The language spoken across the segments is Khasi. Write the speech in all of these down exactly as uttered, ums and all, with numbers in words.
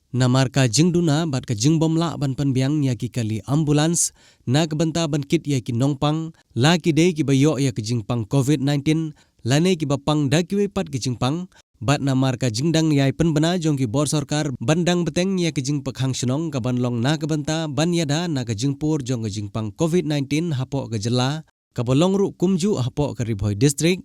Namar ka jingduna bad ka jingbym lah ban pynbiang ïa ki kali ambulance na ka bynta ban kit ïa ki nongpang, la ki dei kiba ïoh ïa ka jingpang COVID nineteen lane kiba pang da kiwei pat ki jingpang, bad namar ka jingdang ïai pynbna jong ki bor sorkar ban dang bteng ïa ka jingpyrkhang shnong kaban long na ka bynta ban ïada na ka jingpur jong ka jingpang COVID nineteen hapoh ka jylla, kaba long ruh kumjuh hapoh ka Ri Bhoi District.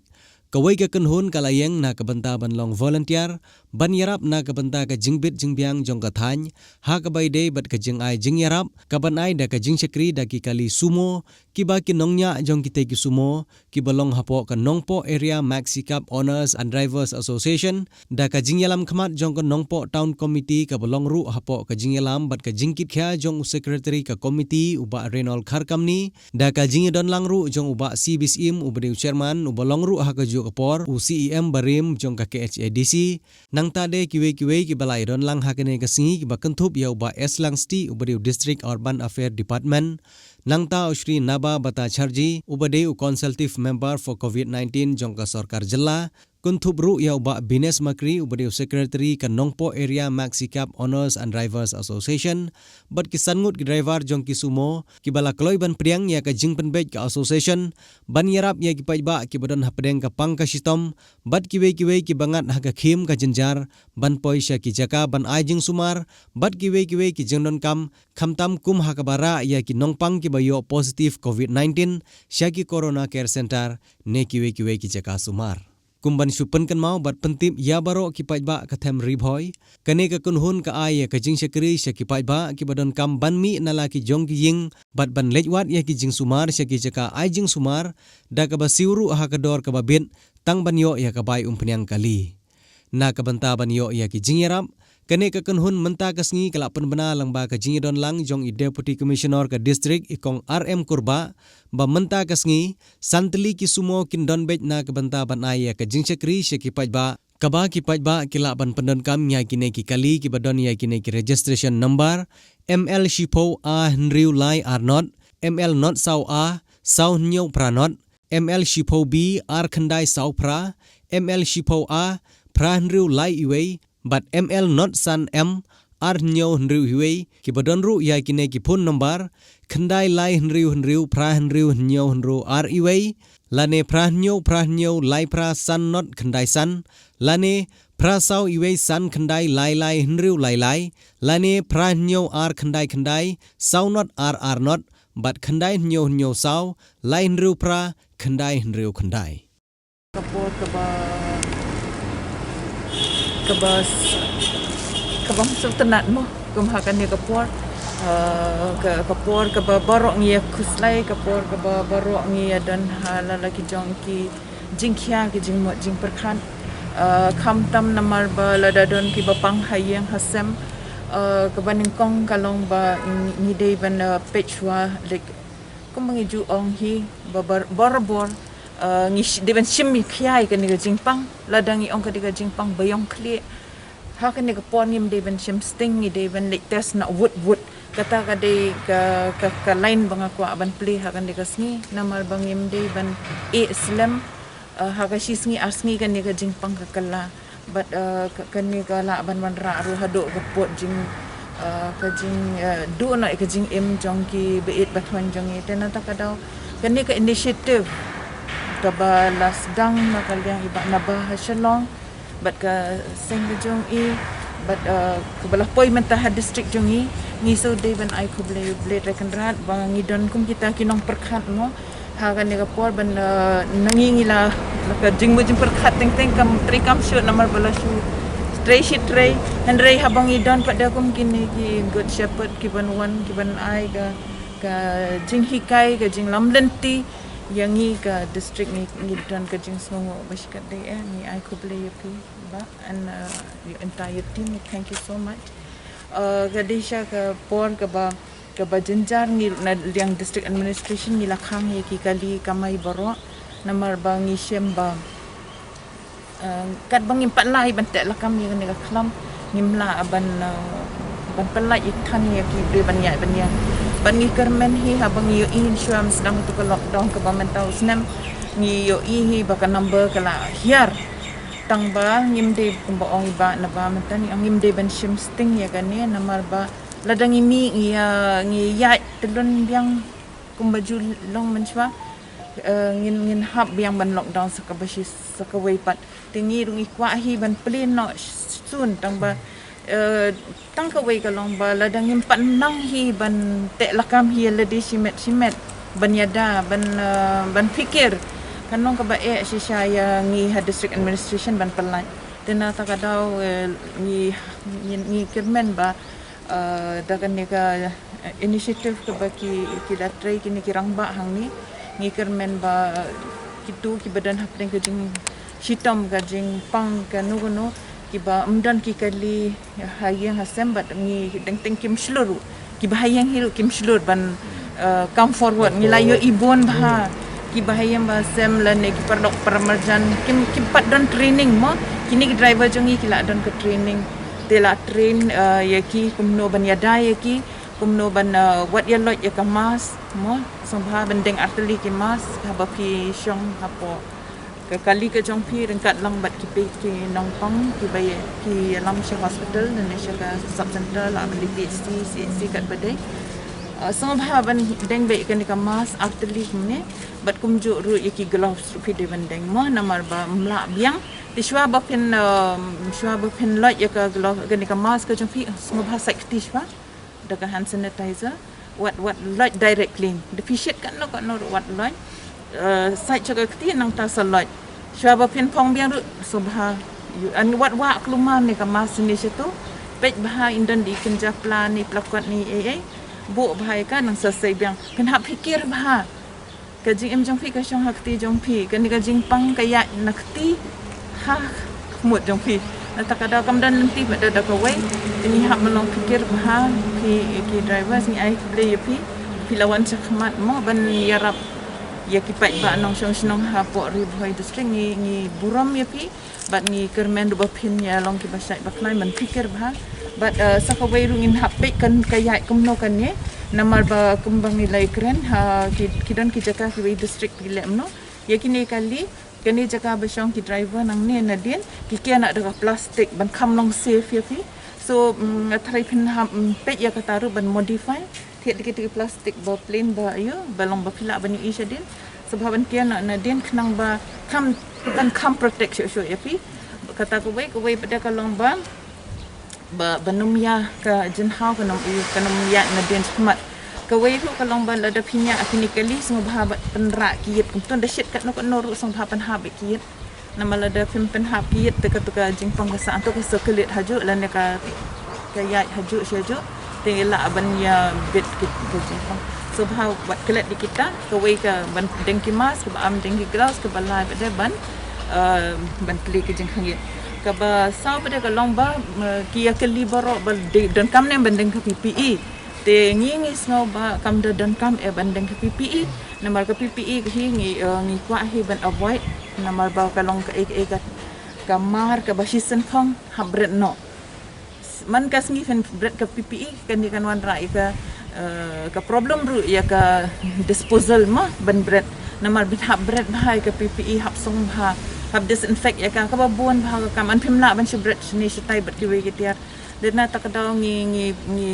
Kawei ka kynhun ka la ïeng na ka bynta ban long volunteer ban ïarap na ka bynta ka jingbit jingbiang jong ka thaiñ, ha kaba ïadei bad ka jingai jingïarap kaban ai da ka jingshakri da ki kali sumo, kiba ki nongñiah jong kitei ki sumo kiba long hapoh ka Nongpoh Area Maxi Cab Owners and Drivers Association, da ka jingïalam khmat jong ka Nongpoh Town Committee kaba long ruh hapoh ka jingïalam bad ka jingkitkhia jong u Secretary ka Committee u Bah Reynold Kharkamni, da ka jingïadon lang ruh jong u Bah C B Syiem uba dei u Chairman uba long ruh ha kajuh ka por u C E M barim jong ka K H A D C. Nangta de kiwei kiwei kiba la ïadon lang ha kane ka sngi kiba kynthup ïa u Bah S Langsti uba dei u District Urban Affairs Department, nangta u Shri Naba Bhattacharjee uba dei u Consultative Member for COVID nineteen jong ka sorkar jylla, kynthup ruh ïa u Bah Binesh Makri uba dei u Secretary ka Nongpoh Area Maxi Cab Owners and Drivers Association, bad ki san ngut ki driver jong ki sumo kiba la kloi ban pdiang ïa ka jingpynbeit ka association ban ïarap ïa ki paidbah kiba don hapdeng ka pang ka shitom, bad kiwei kiwei kiba ngat ha ka khim ka jynjar ban poi sha ki jaka ban ai jingsumar, bad kiwei kiwei ki jingdonkam, khamtam kum ha kaba rah ïa ki nongpang kiba ïoh positive COVID nineteen sha ki Corona Care Centre ne kiwei kiwei ki jaka sumar. Kum ban shu pynkynmaw bad pyntip ïa baroh ki paidbah ka them Ri Bhoi, kane ka kynhun ka ai ïa ka jingshakri sha ki paidbah kiba donkam ban mih na la ki jong ki ïing bad ban leit wad ïa ki jingsumar sha ki jaka ai jingsumar, da kaba siew ruh ha ka dor kaba bit tang ban ïoh ïa ka bai umphniang kali. Na ka bynta ban ïoh ïa ki jingïarap, kane ka kynhun mynta ka sngi ka la pynbna lyngba ka jingïadon lang jong i Deputy Commissioner ka District i Kong R M Kurbah, ba mynta ka sngi san tylli ki sumo kin don beit na ka bynta ban ai ïa ka jingshakri sha ki paidbah, kaba ki paidbah ki lah ban pyndonkam ïa kine ki kali kiba don ïa kine ki registration number M L shiphew A hynriew lai ar not, M L not saw A saw hynñiew phra not, M L shiphew B ar khyndai saw phra, M L shiphew A phra hynriew lai iwei, bad M L not san M ar hynñiew hynriew iwei, kiba don ruh ïa kine ki phone number khyndai lai hynriew hynriew phra hynriew hynñiew hynriew ar iwei, lane phra hynñiew phra hynñiew lai phra san not khyndai san, lane phra saw iwei san khyndai lai lai hynriew lai lai, lane phra hynñiew ar khyndai khyndai saw not ar ar not, bad khyndai hynñiew hynñiew saw lai hynriew phra khyndai hynriew khyndai. Ka por kaba, kaba s-, kaba sngewtynnat mo, kum ha kane ka por, eh, ka, ka por kaba baroh ngi ïa khuslai, ka por kaba baroh ngi ïa don ha la la ki jong ki jingkhia, ki jingmut jingpyrkhat, eh, khamtam namar ba lada don kiba pang ha ïing ha sem, eh, kaba nyngkong ka long ba ngi, ngi dei ban, eh, peit shuwa, like, kum ba ngi ju ong hi, ba bor, bor, bor, eh, ngi sh-, dei ban shim ïa khia ïa kane ka jingpang, lada ngi ong ka dei ka jingpang ba ïong khlieh. Ha kane ka por ngim dei ban shim sting, ngi dei ban leit test noh wut wut. Kata ka dei ka, ka, ka line ba nga kwah ban plie ha kane ka sngi, namar ba ngim dei ban ïeh slem, eh, ha ka shi sngi ar sngi kane ka jingpang ka kylla. Bad, eh, ka, kane ka lah ban wanrah ruh haduh ka pud jing, eh, ka jing, eh, duh noh ïa ka jingim jong ki baieit bathuh jong ngi. Te nangta ka daw kane ka initiative kaba la sdang na ka liang i Bah Naba ha Shillong bad ka seng ka jong i, bad, eh, kaba la poi mynta ha district jong i, ngi shu dei ban ai khublei ïa u Blei Trai Kynrad ba ngi don kum kita ki nongpyrkhat mo. Ha kane ka por ban, eh, na ngi ngi la, la ka jingmut jingpyrkhat teng teng kam trei kam shuh namar ba la shu trei shi trei. Hynrei haba ngi don pat da kum kine ki Good Shepherd kiban wan kiban ai ka, ka jinghikai, ka jinglamlynti ïa ngi ka district, ngi, ngi don ka jingsngewnguh ba shikatdei eh. Ngi ai khublei ïa phi Bah and, eh, your entire team. Thank you so much. Eh, ka dei sha ka por kaba, kaba jynjar, ngi na liang district administration ngi la khang ïa ki kali kamai baroh namar ba ngi shem ba, eh, katba ngim pat lah ban teh lakam ïa kane ka khlam, ngim lah ban, eh, ban pyllait ïa ki than ïa ki briew ban ïaid ban ïeng. Bad ngi kyrmen hi haba ngi ïohi hi shuwa mynstep tu ka lockdown kaba mynta u snem, ngi ïohi hi ba ka number ka la hiar. Tang ba ngim dei, kumba ong i Bah naba mynta, ngi ong ngim dei ban shim sting ïa kane, namar ba lada ngi mih, ngi ïa, ngi ïaid tylun biang kumba ju long mynshuwa, eh, ngin, ngin hap biang ban lockdown sa kaba shi, sa kawei pat. Te ngi ruh ngi kwah hi ban plie noh soon, tang ba, eh, tang kawei ka long ba lada ngim pat nang hi ban teh lakam hi ïa lade shimet shimet, ban ïada, ban, eh, ban pyrkhat. Kan long kaba eh shisha ïa ngi ha district administration ban pynlait. Te na kata ka daw, eh, ngi, ngi, ngi kyrmen ba, eh, da kane ka, eh, initiative kaba ki, ki la trei kine ki rangbah hangne, ngi kyrmen ba kito kiba don hapdeng ka jingshitom, ka jingpang, kano kano, kiba ym don ki kali ha ïing ha sem, bad ngi dang teng kim shlur ruh, kiba ha ïing hi ruh kim shlur ban, eh, come forward. Ngi la ïohi bun bha kiba ha ïing ba sem lane ki paralok paramarjan kim, kim pat don training mo. Kine ki driver jong ngi ki la don ka training, te la train, eh, ïa ki kumno ban ïada ïa ki, kumno ban, eh, wat ïa loit ïa ka mask mo, sngewbha ban deng artylli ki mask haba phi shong hapoh ka kali ka jong phi, ryngkat lang bad ki peit ki nongpang kiba ïa, ki ïalam sha hospital ne sha ka sub center, la ban leit P H C, C H C katba dei. Eh, sngewbha ban deng beit kane ka mask artylli kumne, bad kumjuh ruh ïa ki gloves ruh phi dei ban deng mo, namar ba ym lah biang. Te shuwa ba phin, eh, shuwa ba phin loit ïa ka glove, kane ka mask ka jong phi, sngewbha sait kti shuwa da ka hand sanitizer, wat, wat loit directly. Da phi shit katno katno ruh wat loit. Eh, sait sha ka kti nangta sa loit. Shuwa ba phin phong biang ruh sngewbha ïa, wat wah kulmar ne ka mask ne shatu. Peit bha, ynda dei kynja pla ne pla kot ne ei ei, buh bha ïa ka, nang sa sei biang. Phin hap pyrkhat bha. Ka jingim jong phi ka shong ha kti jong phi, kane ka jingpang ka ïaid na kti ha khmut jong phi. Na kata ka daw kam don lynti pat da kawei. Te ngi hap ban long pyrkhat bha, phi ki drivers, ngi ai khublei ïa phi. Phi la wan shakhmat mo ban ïarap ïa ki paidbah nongshong shnong hapoh Ri Bhoi District, ngi, ngi burom ïa phi. Bad ngi kyrmen ruh ba phin ïa long kiba shait bakhlaiñ ban pyrkhat bha. Bad, eh, sa kawei ruh ngin hap peit kan ka ïaid kumno kane. Namar ba kumba ngi la ïakren ha ki, ki don ki jaka kiwei district ki leh kumno. Ïa kine kali, kane jaka ba shong ki driver nangne nadien ki ïa nang da ka plastik ban kham long safe ïa phi. So, mm, nga tharai phin hap, mm, peit ïa kata ruh ban modify. Thied dei ki plastik ba plain ba ïa, ba long ba phi lah ban ïohi shadien. Sngewbha ban ïa nang nadien khnang ba kham, kan kham protect shuh shuh ïa phi. Kata kawei, kawei pat ka long ba, ba, ban ym ïa ka jingthaw, kan ym ïa, kan ym ïa nadien shakhmat. Kawei ruh ka long ba lada phi ïa kine kali sngewbha ban pynrah ki ïit, kumto da shit katno katno ruh sngewbha pynhap ki ïit. Namar lada phim pynhap ki ïit te katu ka jingpang ka sa, to ka circulate hajuh lane ka, ka ïaid hajuh shi hajuh. Te lah ban ïa bit ki, ka jingpang. Sngewbha wat klet ïa kita, kawei ka ban deng ki mask, kaba am deng ki gloves, kaba lai pat de ban, eh, ban plie ki jingkhang ïit. Kaba saw pat de ka long ba, eh, ki ïa kali baroh ba dei, donkam ne ban deng ka P P E. Te ngi, ngi sngew ba kam da donkam eh ban deng ka P P E. Namar ka P P E hi ngi, eh, ngi kwah hi ban avoid. Namar ba ka long kaei kaei ka, ka mar kaba shisien phong hap bret noh. Man ka sngi phin bret ka P P E, kane kan wanrah ïa ka, eh, ka problem ruh ïa ka disposal mo ban bret. Namar phin hap bret bha ïa ka P P E, hap song bha, hap disinfect ïa ka, kaba bun bha ka kam, yn phim lah ban shu bret shane shatai bad kiwei ki tiar. Dei na kata ka daw ngi, ngi, ngi,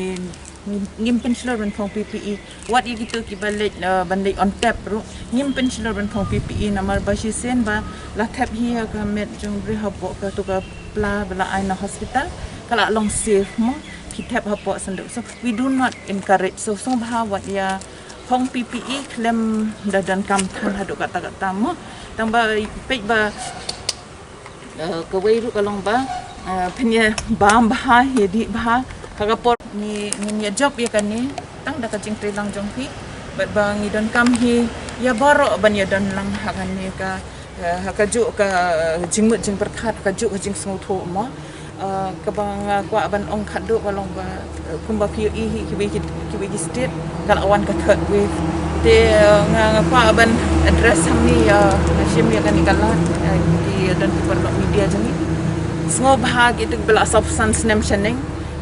ngi, ngim pynshlur ban phong P P E. Wat ïa kito kiba leit, eh, ban leit on tap ruh, ngim pynshlur ban phong P P E namar ba shisien ba la thep hi ha ka met jong u briew hapoh katu ka pla ba la ai na hospital, ka la long safe mo, ki thep hapoh synduk. So we do not encourage. So sngewbha wat ïa phong P P E khlem da donkam than haduh katta katta mo. Tang ba peit ba, eh, kawei ruh ka long ba, eh, phin ïa bam bha, ïa dih bha ha ka por. Ngi, ngin ïa jop ïa kane tang da ka jingtrei lang jong phi. Bad ba ngi donkam hi ïa baroh ban ïa don lang ha kane ka, eh, ha kajuh ka, eh, jingmut jingpyrkhat, kajuh ka jingsngewthuh mo. Eh, kaba nga kwah ban ong khadduh ka long ba, eh, kumba phi ïohi hi kiwei ki, kiwei ki state ka la wan ka third wave. Te, eh, nga, nga kwah ban address hangne, eh, nga shim ïa kane ka lad, eh, ki don ki paralok media jong ngi. Sngewbha kito kiba la sawphew san snem shaneng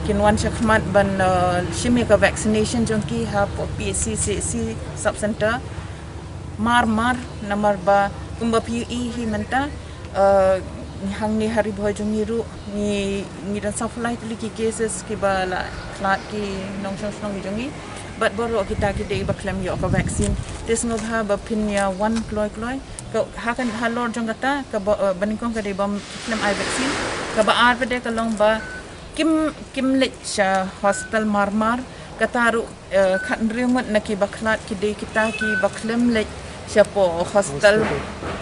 kin wan shakhmat ban, eh, shim ïa ka vaccination jong ki hapoh P H C, C H C, sub center. Mar mar, namar ba kumba phi ïohi hi mynta, eh, Hangne ha Ri Bhoi jong ngi ruh ngi, ngi don saw phew lai tylli ki cases kiba la khlad ki nongshong shnong ki jong ngi. Bad baroh kita ki dei ba khlem ïoh ka vaccine. Te sngewbha ba phin ïa wan kloi kloi. Ka, ha kan, halor jong kata, kaba, eh, ba nyngkong ka dei ba khlem ai vaccine. Kaba ar pat de ka long ba kim, kim leit sha hospital mar mar. Kata ruh, eh, khathynriew ngut na kiba khlad ki dei kita kiba khlem leit shapoh hospital.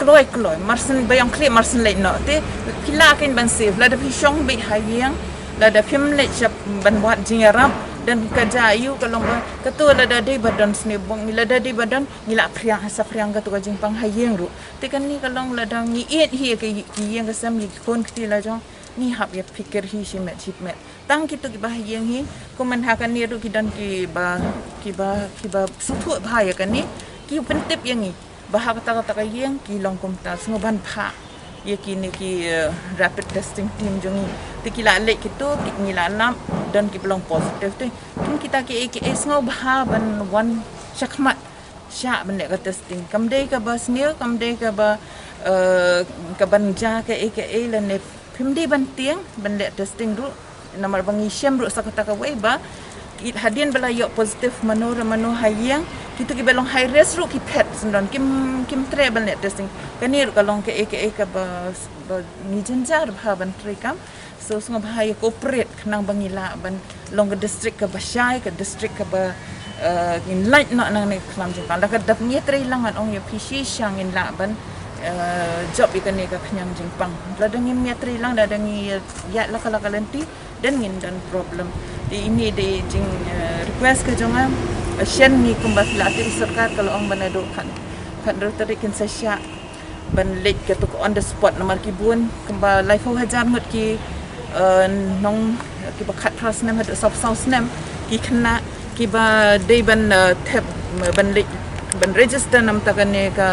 Kloi kloi, mar shen ba ïong khlieh mar shen leit noh. Te phi lah kein ban save, lada phi shong beit ha ïing, lada phim leit sha ban wad jingïarap, don ka jia aiu ka long ba, kato lada dei ba don sniew bong, lada dei ba don, ngi lah phriang, ha sa phriang kato ka jingpang ha ïing ruh. Te kane ka long lada ngi ïeit hi ïa ki, ki ïing ki sem, ïa ki khun kti la jong, ngi hap ïa phikir hi shimet shimet. Tang kito kiba ha ïing hi, kumne ha kane ruh ki don kiba, kiba, kiba sngewthuh bha ïa kane, ki pyntip ïa ngi ba ha kata kata ka ïing ki long kumta, sngewbha ban phah ïa kine ki, eh, rapid testing team jong ngi. Te ki la leit kito, ki, ngi la lap, don kiba long positive te. Kum kita kiei kiei sngewbha ban wan shakhmat shah ban leh ka testing. Kam dei kaba sniew, kam dei kaba, eh, kaban jia kaei kaei lane phim dei ban tieng ban leh testing ruh. Namar ba ngi shem ruh sa kata kawei ba ki, hadien ba la ïoh positive mano re mano ha ïing, kito kiba long high risk ruh ki phet syndon, kim, kim treh ban leh testing. Kane ruh ka long kaei kaei kaba, ba ngi jynjar bha ban trei kam. So sngewbha ïa cooperate khnang ba ngi lah ban long ka district kaba shai, ka district kaba, eh, ngin lait noh nangne ka khlam jingpang. Da ka dap ngi ïatrei lang, ngan ong ïa phi, shisha ngin lah ban, eh, jop ïa kane ka khñiang jingpang. Lada ngim ïatrei lang, lada ngi ïa, ïa la ka la ka lynti, don, ngin don problem. Te ine dei jing, eh, request ka jong nga, eh, shen ngi kumba phi la ati, sorkar ka la ong ba naduh khat, khathynriew tarik kin sa shah ban leit kato ka on the spot, namar ki bun, kumba laiphew hajar ngut ki, eh, nong, kiba khatphra snem haduh sawphew saw snem, ki khynnah kiba dei ban, eh, thep, ban leit, ban register namar kane ka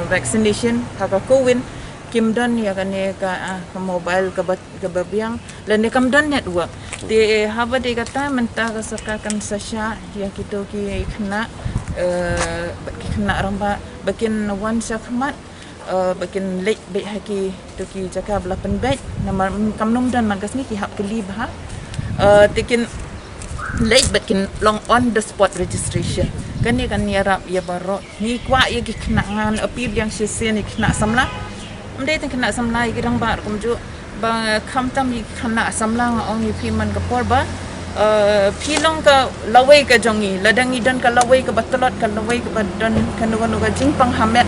vaccination ha ka CoWIN, kim don ïa kane ka, ah, ka mobile kaba, kaba biang, lane kam don network. Te haba dei kata mynta ka sorkar kan sa shah ïa kito ki khynnah, eh, ki khynnah rangbah ba kin wan shakhmat, eh, ba kin leit beit ha kito ki jaka ba la pynbeit, namar kam nym don man ka sngi, ki hap kylli bha. Eh, te kin leit bad kin long on the spot registration. Kane kan ïarap ïa baroh. Ngi kwah ïa ki khynnah, ngan appeal biang shisien ïa ki khynnah samla. Ym dei tang khynnah samla, ïa ki rangbah ruh kumjuh. Ba khamtam ïa ki khynnah samla, nga ong ïa phi man ka por ba, eh, phi long ka lawei ka jong ngi. Lada ngi don ka lawei kaba tlot, ka lawei kaba don kano kano ka jingpang ha met,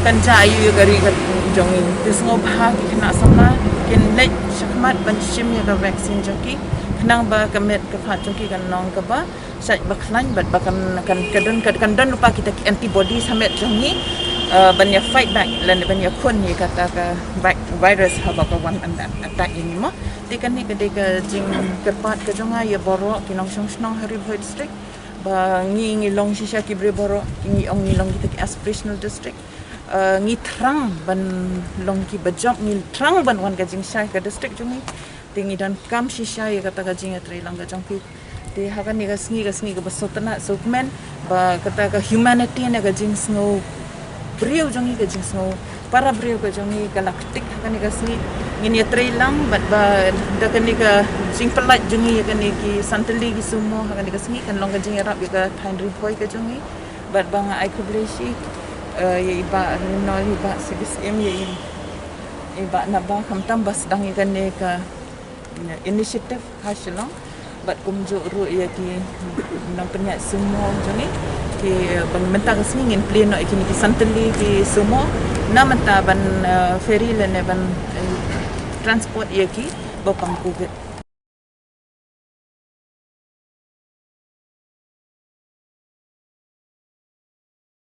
kan jia aiu ïa ka ri ka jong ngi. Te sngewbha ki khynnah samla kin leit shakhmat ban shim ïa ka vaccine jong ki, khnang ba ka met ka phad jong ki kan long kaba shait ba khlaiñ, bad ba kan, kan, kan don, kan, kan don lypa kita ki antibodies ha met jong ngi, eh, ban ïa fight back lane ban ïa khun ïa kata ka vi-, virus haba ka wan attack ïa ngi mo. Te kane ka dei ka jingkyrpad ka jong nga ïa baroh ki nongshong shnong ha Ri Bhoi District, ba ngi, ngi long shisha ki briew baroh, ngi ong ngi long kita ki aspirational district. Eh, ngi thrang ban long kiba jop, ngi thrang ban wan ka jingshai ka district jong ngi. Te ngi donkam shisha ïa kata ka jingïatreilang ka jong phi. Te ha kane ka sngi, ka sngi kaba sngewtynnat sngewkmen, ba kata ka humanity ne ka jingsngew briew jong ngi, ka jingsngew para briew ka jong ngi ka la ktik ha kane ka sngi. Ngin ïatreilang bad ba da kane ka jingpyllait jong ngi ïa kane ki san tylli ki sumo ha kane ka sngi, kan long ka jingïarap ïa ka thaiñ Ri Bhoi ka jong ngi. Bad ba nga ai khublei shi, eh, ïa i Bah Ringnol, i Bah Sibis Im, ïa i, i Bah Naba, khamtam ba sdang ïa kane ka, eh, initiative ha Shillong. Bad kumjuh ruh ïa ki nongpynïaid sumo jong ngi, ki, eh, ba mynta ka sngi ngin plie noh ïa kine ki san tylli ki sumo na mynta ban, eh, ferry lane ban, eh, transport ïa ki ba pang covid.